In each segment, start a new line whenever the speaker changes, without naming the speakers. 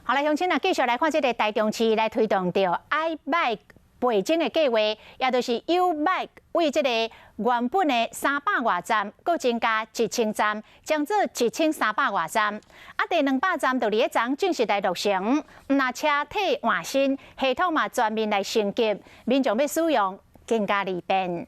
好來，鄉親啊，繼續來看這個台中市來推動著 iBike 倍增的計劃，也就是 YouBike 為這個原本的三百外站，閣增加1000站，將做1300外站。啊，第200站就佇咧昨正式來落成，毋但車體換新，系統嘛全面來升級，民眾欲使用更加利便。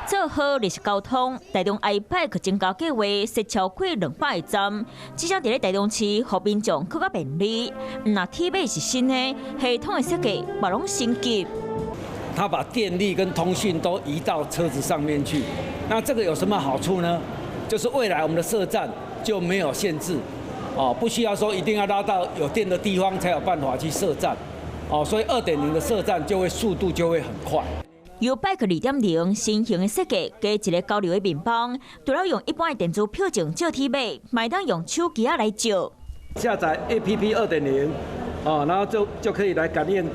做好綠色交通，台中 iBike 增加計劃設超過200個站，至少佇咧台中市，予民眾閣較便利。毋但鐵馬是新的，系統的設計嘛攏升級。
他把電力跟通訊都移到車子上面去，那這個有什麼好處呢？就是未來我們的設站就沒有限制，哦，不需要說一定要拉到有電的地方才有辦法去設站，哦，所以2.0的設站就會速度就會很快。
YouBike 2.0新型的設計，加一个交流的面板，除了用一般的電子票證借鐵馬，嘛會當用手機仔來借。
下載 APP 2.0，哦，然後就可以來感應。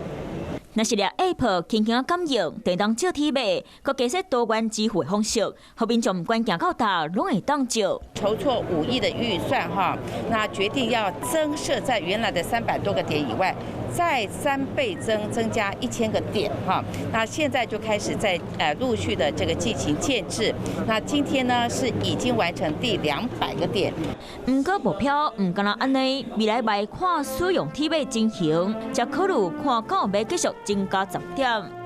若是掠 App 輕輕仔感應，就會當借鐵馬，閣加設多元支付的方式，予民眾毋管行到佗攏會當借。
籌措5億的預算哈，那決定要增設在原來的300多個點以外，再三倍增，增加1000個點哈。那現在就開始在陸續的這個進行建置。那今天呢是已經完成第200個點。
毋過目標毋干焦按呢，未來嘛愛看使用鐵馬情形，才考慮看敢有欲繼續增加站點。